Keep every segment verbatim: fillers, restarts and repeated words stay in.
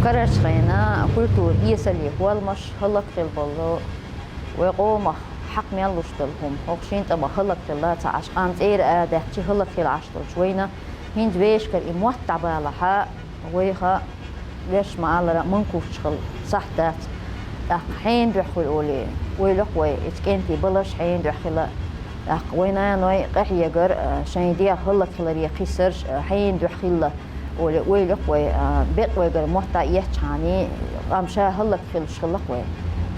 Карарчхьайна культура эсале хӀолмаш хӀаллакьхила болу вай къомах хьакъ мел луш долу хӀума. ХӀокху шина тӀамах хӀаллакьхила ца Ӏаш, къам цӀера а даьхчи хӀаллакьхила Ӏаш долчу вайна хӀинца вешкара и мотт дӀабалахьа, вайха верш ма-аллара манкурчхила сахьт дац. ТӀаккха хьенан дуьхьа хуьлу олий, ойла кхой, эцу кӀентий баларш хьенан дуьхьа хила. ТӀаккха вай наной къахьегар, а, шайн дегӀ хӀаллакьхиларе кхиссарш, а, хьенан дуьхьа хилла. Оле, ойла кхой, а, бекъ вайгара мотт дӀаэцчхьана, къам ша хӀаллакьхилаш хилла кхой.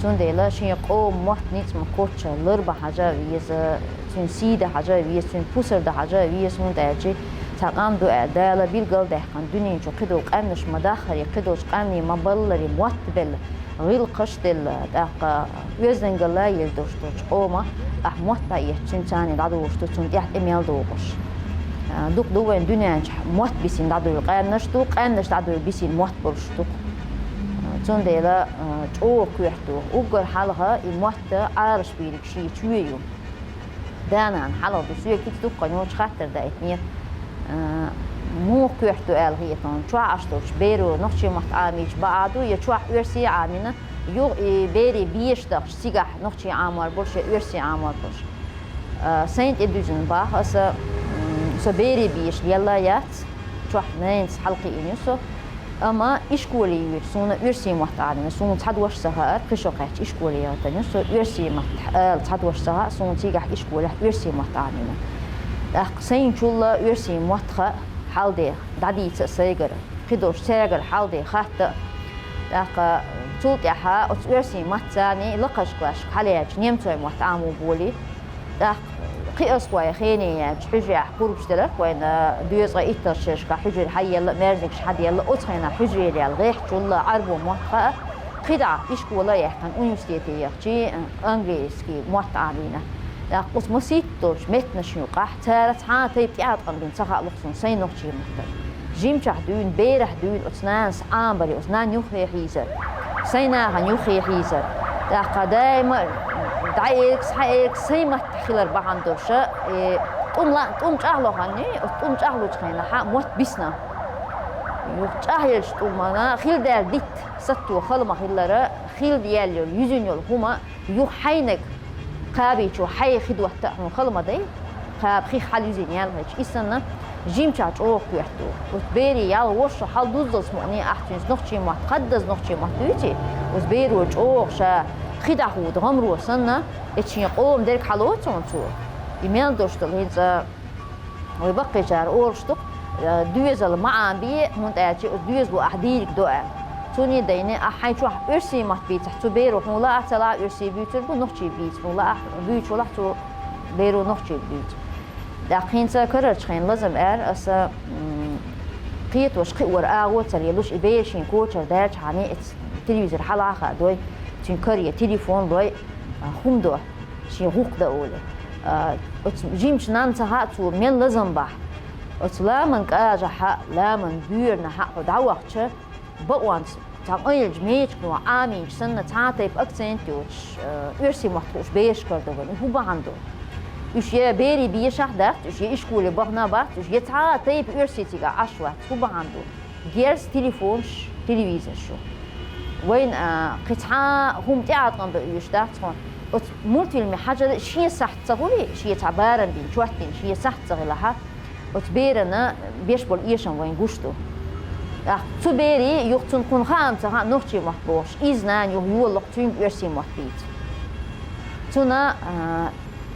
Цундела шен къоман мотт ницкъ ма кхоччу лар бан хьажа а веза, цуьнан сий дан хьажа а веза, цуьнан пусар дан хьажа а веза, хӀунда аьлча цхьа къам ду аьлла, Дала билгал а даьккхина, дуьнен чу кхидолу къаьмнаш ма даххаре, кхидолчу къаьмнийн ма балларе мотт белла, гӀиллакхаш а делла, тӀаккха оьздангалла а елла долуш долчу къоман ахь мотт дӀаэцча, цуьнан царна дӀадолуш ду, цунна тӀехь тӀе мел догӀуш. А, дукха ду вайн дуьнен чохь мотт бисина дӀадуьйла къаьмнаш ду, къаьмнаш дӀадуьйла бисина мотт болуш ду. А, цундела, а, чӀогӀа коьрта ду. Уггар хьалха и мотт Ӏалашбийриг шен чоь ю. Да-нана хьалха ду, соьга хӀинца дуккха йолчу хаттар даийтинера. А, муха коьрта ду аьлла хета хьуна, чохь Ӏаш долчу беро нохчийн мотт Ӏамийча бакъахь ду, я чохь оьрсийн Ӏамийна, юха и берийн беша дахча цигахь нохчийн Ӏамор болуш, я оьрсийн Ӏамор болуш. А, сайна тӀедуьзна боху аса, м, со берийн беша лелла яц, чохь нанас хьалакхиъна ю со. Амма ишколе юьйра суна оьрсийн мотт Ӏамийна, суна цхьа дош ца хаьара, кхин шо кхаьчча ишколе яхийтина ю со, оьрсийн мотт ала цхьа дош ца хаьа, суна цигахь ишколехь оьрсийн мотт Ӏамийна. ТӀаккха сайначул а оьрсийн мотт хаьа хьалде, дӀадийца а сайгара, кхидолчу цаьргара хьалде хатта а. ТӀаккха цул тӀаьхьа оцу оьрсийн маттаца лакхарчу классашка хьалаяьлча немцойн мотт Ӏамо болий. ТӀаккха кхиазхой хене яьлча хьуьжарехь пурбаш делара вайна, доьзткъе итталгӀачу шерашкахь хьуьжар хьаелла, маьждигаш хьаделла, оцу хенахь хьуьжаре яьлла гӀеххьачул а Ӏарбо мотт хаьа, кхидӀа ишкола а яьккхина, университете яхчий, английский мотт Ӏамийна. ТӀаккха оцу масийтта долчу меттанашна юкъахь цара цхьа а тайпа тӀеӀаткъам бина ца хаьа лохуш суна сайн нохчийн маттана. Жимчохь дуьйна, берахь дуьйна оцу нанас Ӏамабаре, оцу нанна юххе хьийзар, сайн нахана юххе хьийзар. ТӀаккха даима дӀаэцна, схьаэцна сайн маттахь хилар бахьана долуш, э, тӀум ла-, тӀум чӀагӀло ханний, оцу тӀум чӀагӀлучу хенахь мотт бисна. Юха чӀагӀъеллачу тӀумана хила даьлла дитта сатто хала ма-хиллара, хила яьлла йолу, юьзина йолу хӀума юха хьайниг кхабийчо хьайн хи дотта а хьуна хала ма дай, кхаба хих хьала юьзина яьлла хилча. И санна, жимчохь чӀогӀа коьрта ду. Оцу берийн ялх ворхӀ шо хьал дуззалц мукъане ахь цуьнца нохчийн мотт, хаддаза нохчийн мотт дуьйций, оцу беро чӀогӀа ша хи дӀахӀуду гӀамаро санна, эцу шен къоман дерг хьалоцу хьуна цо. И мел долуш долу хӀинца вай баккхийчара олуш ду-кх, э, доьзал ма Ӏамабе, хӀунда аьлча оцу доьзало ахь дийриг до аьлла. Цуьнан дайне ахь хьайн чохь оьрсийн мотт бийцахь, цу беро хьуна лаахь а ца лаахь а оьрсийн буьйцур бу, нохчийн бийца хьуна лаахь а, буьйцуш валахь цо беро нохчийн буьйцу. ТӀаккха хӀинца карарчу хенахь лазам аьлла аса, м, кхетош кхиор агӀо ца лелуш, и бер шен кочара даьлчхьана эцу телевизор хьалха а дой, цуьнан кара я телефон лой, а, хӀума до. Шен гӀуллакх дан олий. А, оцу жимачу нанна ца хаьа цо мел лазам бахь. Оцу ламан кӀажахьа, ламан боьранахьа хьо дӀавахча, бакъонца цхьа къайлачу мечигано Ӏамийначу санна цхьа а тайпа акцент йоцуш, а, оьрсийн мотт хууш бераш карадо вайн. И хӀун бахьана ду? Уьш я берийн бешахь дац, уьш я ишколе бахана бац, уьш я цхьа а тайпа оьрсийн цигахь Ӏаш вац. ХӀун бахьана ду? Герз телефонаш, телевизорш ю. Вайна, а, кхин цхьа хӀума тӀеӀаткъам бан оьшуш дац хьуна. Оцу мультфильме хьажар шен сахьт ца хуьлий, шен цхьа барам бина, чот дина шен сахьт ца хилахьа, оцу берана беш болу эшам вайна гуш ду. ТӀаккха цу бере юха цунна кхунна хаам ца хаьа нохчийн мотт бохуш, иза нана юха йолалакх цуьнга оьрсийн мотт бийца. Цунна, а,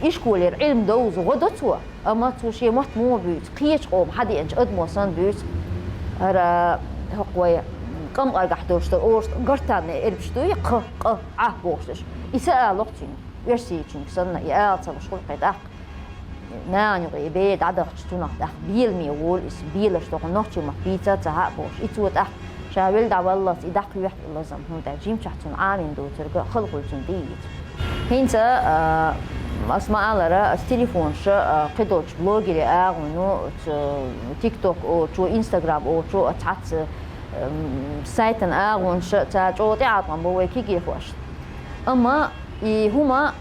ишколера Ӏилма довза гӀо до цо. Амма цо шен мотт муха буьйцу, кхечу къоман хьадеанчу адамо санна буьйцу. ХӀара хӀокху вай къамкъаргахь долуш долу оршот гортанный эрбаш дуй, кх, къ, Ӏ бохуш дерш. И ца алокх цуьнга. Оьрсийчуьнга санна, и ала ца луш хуьлу кхин тӀаккха. Нана юкъа и бер дӀадахча цунах тӀаккха беламе волу иза, белаш доху нохчийн мотт бийца а ца хаьа бохуш. И цо тӀаккха ша велла дӀаваллалц и дӀакхоьхьу и лазам, хӀунда аьлча жимчохь цунна Ӏамийна доцург хала хуьлу цунна дийца. ХӀинца, а, ас ма-аллара, ас телефонаш, а, кхидолчу блогерийн агӀоно, оцу TikTok олучо, Instagram олучо, а цхьацца, м, сайтан агӀонаш, цара чӀогӀа тӀеӀаткъам бо вай кегийрхошна. Амма и хӀума,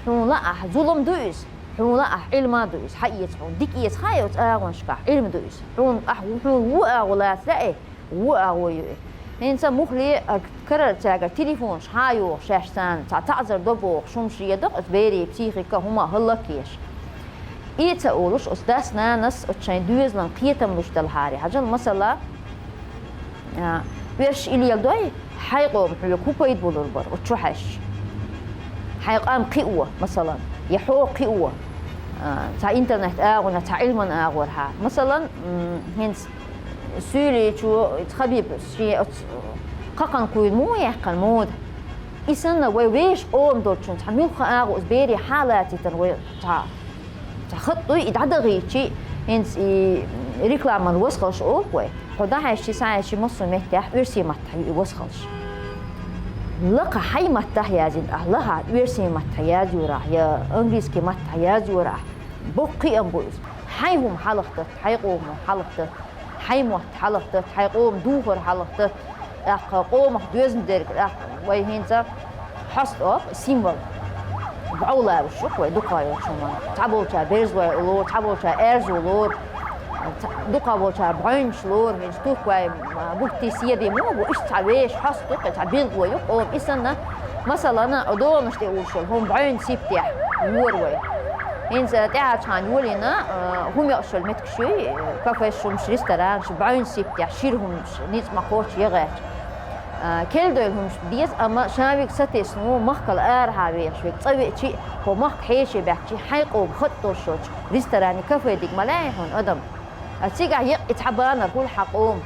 хьуна лаахь, зулам ду иза, хьуна лаахь, Ӏилма ду иза, хьаэца хьуна, дика эца хаьа оцу агӀонашкахь, Ӏилма ду иза. Хьуна ахь, хьуна ву агӀо лаца лаьий, ву агӀо ю и. ХӀинца мухле а карарцаьгара телефонаш хьа а йохуш, шаьш царна цхьа таӀзар до бохуш, хӀума шедо, оцу берийн психика хӀума хӀаллакъеш. И ца олуш, оцу дас-нанас оцу шайн доьзалан кхетам луш делахьара. Хьажал, масала, а, оьрсаша и леладой, хьайн къоман хьоьга хӀун пайда болур бара, оцу чу хьаьжча? Хьайн къам кхио, масалан, я хьо кхио, а, цхьа интернет агӀонехь, цхьа Ӏилман агӀорхьа. Масалан, м, хӀинца Суьйличо, Хабиб, шен оцу кхакханна куйна муха яьккхина мода? И санна, вай вешан къоман долчунна цхьа муьлхха агӀо иза бере хьа а лацийтина, вай цхьа, цхьа хатӀ дуй и дӀадахийча, хӀинца и рекламан васхалш олу вай. Хьо дӀахьаьжча, схьахьаьжча, массо а меттехь оьрсийн маттахь ю и васхалш. Лакха хьайн маттахь язйина, ахь лахахь оьрсийн маттахь язйорахь я английский маттахь язйорахь, боккха кхиам бу иза. Хьайн хӀума хьалхадатта, хьайн къомо хьалхадатта, хьайн мотт хьалхадатта, хьайн къоман духар хьалхадатта, тӀаккха къомах доьзна дерг, тӀаккха вай хӀинца хьоста оп символ. БӀов лоруш ю-кх вай дукха йолчу хӀуманна. Цхьаболчара берзалой лору, цхьаболчара аьрзу лору, ца-, дукха болчара бӀаьвнаш лору, хӀинца туркойн, а, бутти седи муха бу, иштта цхьа вешан хьоста ю-кх, цхьа билгало ю-кх къоман. И санна, масалан, догӀанаш тӀе уллуш йолу хӀума бӀаьвнан сибтехь йора вай. ХӀинца тӀаьхьарчу ханна йолийна, а, хӀума йоӀуш йолу меттигаш юй, кафеш хӀумаш, ресторанаш, бӀаьвнан сибтехь шира хӀуманаш ницкъ ма кхоччу я гӀерташ. А, керла дойла хӀумаш деза, амма ша вига сатесна ву, махкал арахьа вехаш вига цӀа веачи а, хӀо махка хьеший баьхкичи, хьайн къоман хатӀ долуш йолчу ресторане, кафе диг ма лаьий хьуна, адам. А, цигахь екъа и цхьа баннер хуьлу хьан къоман.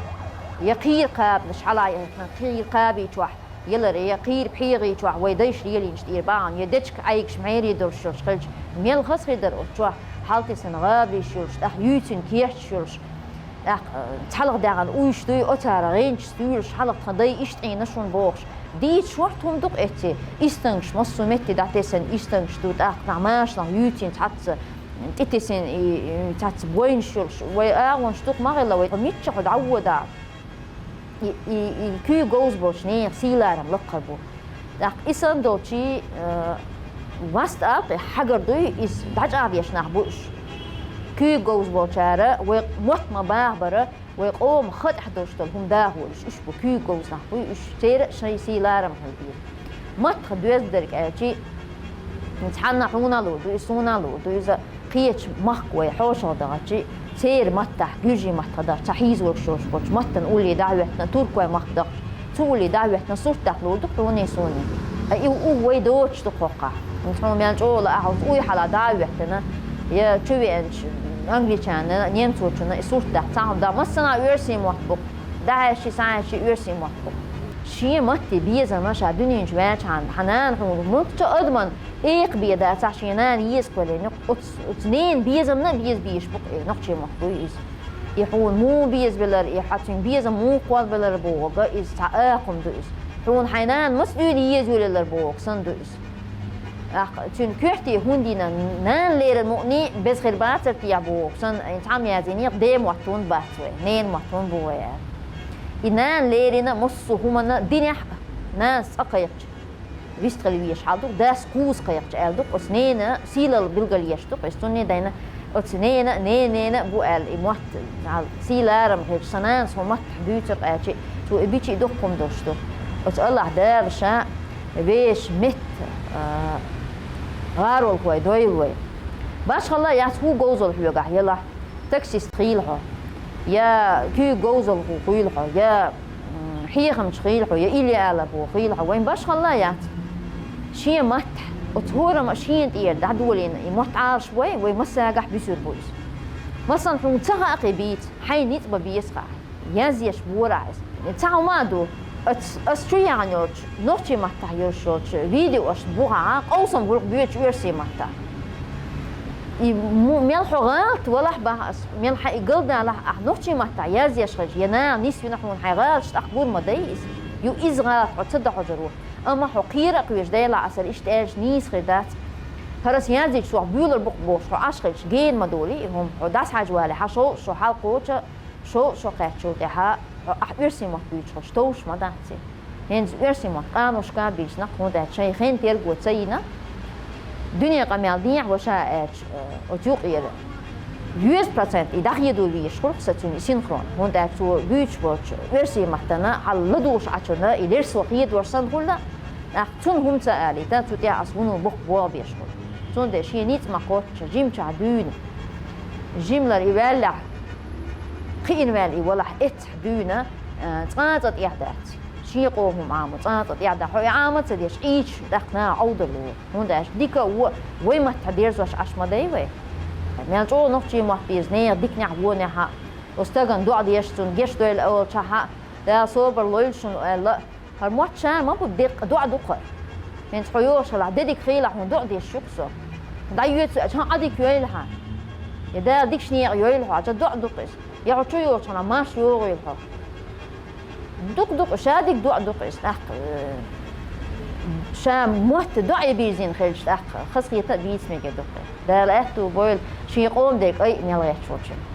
Я кхийра кхабанаш хьала а яхна, кхийра кхаби чохь, ялара, я кхийра пхьегӀи чохь вай дайша лелийначу тӀера бахьана, я дечка Ӏайгаш мхьерий долуш йолуш хилча, мел хаза хир дара оцу чохь, хьалатесна гӀабарш йолуш, тӀаккха юьйцина кечаш йолуш. ТӀаккха, э, цхьалха даьгӀна уьйш дуй, оцара гӀенчаш дуьйлуш, хьалха тхан дай иштта Ӏийна шуна бохуш. Дийца шорта хӀума ду-кх эцци, истангаш, массо а метте дӀатесна истангаш ду, тӀаккха нах машанах юьйцина цхьацца, тӀетесна и, и цхьацца бойнаш йолуш. Вай агӀонаш дукха ма хилла вай, хьо мичча хьо дӀавода. И, и, и куьйга говза болчу нехан сий-ларам лакхара бу. ТӀаккха и санна долчий, э, маста алкъе хьагар дуй, иза дӀачӀагӀдеш нах бу уьш. Куьйга говза болчара вай мотт ма бахабара, вай къоман хатӀехь долуш долу хӀума даха волуш, уьш бу куьйга говза нах буй, уьш церан а шайн сий-ларам хила деза. Маттах доьзна дерг аьлчи, цхьанна хьуна а лур ду, и суна а лур ду, иза кхечу махка вай хьошалгӀа дахчи, церан маттахь, гуьржийн маттахь дахча, цхьа хьийзоргаш йолуш болчу маттана улле дӀахӀоьттина, туркойн махка дахча, цу улле дӀахӀоьттина сурт даккха лур ду хьуна а, суна а. Ткъа и у-, у вай доцуш ду кхоккхахь. Хьуна мел чӀогӀа лаахь, уьш уй хьала дӀа а хӀоьттина, я чу веанчу англичанна, немцочунна и сурт даккха цхьа хӀума дан, массанхьа оьрсийн мотт бу-кх. ДӀахьаьжчи, схьахьаьжчи оьрсийн мотт бу-кх. Шен матте безам ша дуьнен чу ваьлчхьана, хьан нана хьуна муьлххачу а адаман экха бен дацахь, шен нана еза кхоьллина ю-кх. Оцу, оцу ненан безамна а беза безаш бу-кх и, нохчийн мотт буй иза. И хьуна муха безабелар, и хьан цуьнан безам муха кхоллабелар бохург иза цхьа акха хӀума ду иза. Хьуна хьайн нана маца дуьйна еза йолаелар бохург санна ду иза. ТӀаккха цуьнан коьрте хӀунда йина, нана леррина мукъане а беза хир бацара техьа бохург санна, и цхьа ма яздинехь, ден мотт хӀунда бац вай, ненан мотт хӀунда бу вай аьлла. И нана леррина массо а хӀуманна динехь а, нанас цкъа кхайкхича, вистхила везаш хьал ду-кх, дас кхузза кхайкхича аьлла ду-кх, оцу ненан сийлалла билгалъеш ду-кх иза, цунна а дайна, оцу ненан а, ненан ненан а бу аьлла, и мотт, сий-ларам хилча, сан нанас хӀун маттахь буьйцура аьлчи, цо и бичи а дуккха хӀума долуш ду. Оцу АллахӀ Дала ша вешан метта, а, гӀаролхой дойла вай. Башхалла яц хӀун говзалла хьоьгахь ялахь, таксист хийла хьо, я куьйга говзалхо хуьйла хьо, я, м, хьехамча хийла хьо, я илли алархо хийла хьо, вайн башхалла яц. Шен маттахь, оцу хӀораммо шена тӀера дӀадолийна и мотт Ӏалашбой, вай массагахь буьсур бу иза. Массанхьа хьуна ца хаьа кхин бийца, хьайна ницкъ бан беза хаьа. Язъеш бора ахь иза. Цхьа хӀума а ду, ас, ас чу яьхна йолчу, нохчийн маттахь йолуш йолчу видеошна бухахь къовсам гӀуллакх боьдуш оьрсийн маттахь. И му-, мел хьо гӀалат валахь бах ас, мел хьан и галдалахь, ахь нохчийн маттахь язъеш хилча, я наха нисвина хьуна хьайн гӀалаташ, тӀаккха гур ма дай иза. Ю иза гӀалат хьо ца дахьожур ву. Амма хьо кхера а кхоьжуш делахь, ас хӀара иштта аьлча нийса хир дац. ХӀара ас яздича сох буьйлур бу-кх бохуш, хьо Ӏаш хилча, гена ма долий и хӀума. Хьо дӀасахьажа вале, хьан шовзткъа шо хьалкхочу, шовзткъа шо кхаьччул тӀаьхьа хьо ахь оьрсийн мотт буьйцуш хилча товш ма дац и. ХӀинца оьрсийн мотт къаношка а бийцина, хӀунда аьлча шайн хен терго ца йина, дуьне къамел дехьа ваша аьлча, э, оцу юкъера Деза процент и дӀахедо везаш хул-кх со цуьнан и синхрон, хӀунда аьлча цо буьйцуш болчу оьрсийн маттана хьал ладугӀуш Ӏачунна и лерсо хедор санна хуьлда, тӀаккха цунна хӀума ца алийта, цу тӀехь аса вуно боккха болх беш хуьлу. Цундела шен ницкъ ма кхоччу, жимчохь дуьйна. Жимлар и ваьллехь, кхиъна ваьлла и валахь эццахь дуьйна, а, цкъа а цкъа тӀехь дац. Шен къоман хӀума Ӏамо, цкъа а цкъа тӀехь дац. Хьо и Ӏамаца деш, Ӏийча, тӀаккха наха Ӏовдал ло. ХӀунда аьлча дика а, вон а, вай маттахь дерзош Ӏаш ма дай вай. Мел чӀогӀа нохчийн мотт беза нехан диканехь, вонехь а, оцу стагана доӀа деш, цунна гечдойла олучохь а, Дала собар лойла шуна аьлла, хӀара мотт ша ма бу деккъа, доӀа ду-кх хӀара. ХӀинца хьо йогӀуш хилахь, де дика хуьлахь, хьуна доӀа деш ю-кх со. ДӀайоьцу аьлча, хьан Ӏа дика йойла хьан. Я Дала дикачу некъа йойла хьо, хьан доӀа ду-кх иза. Я хьо чу йогӀучу хенахь марша йогӀийла хьо. Дукха-дукха, ша дика доӀа ду-кх иза тӀаккха, э, ша мотт доӀе бирзина хилча тӀаккха, хазахета а, бийца мега а ду-кх. Дала аьтту бойла шен къоман дерг айа мел гӀерташ волчунна.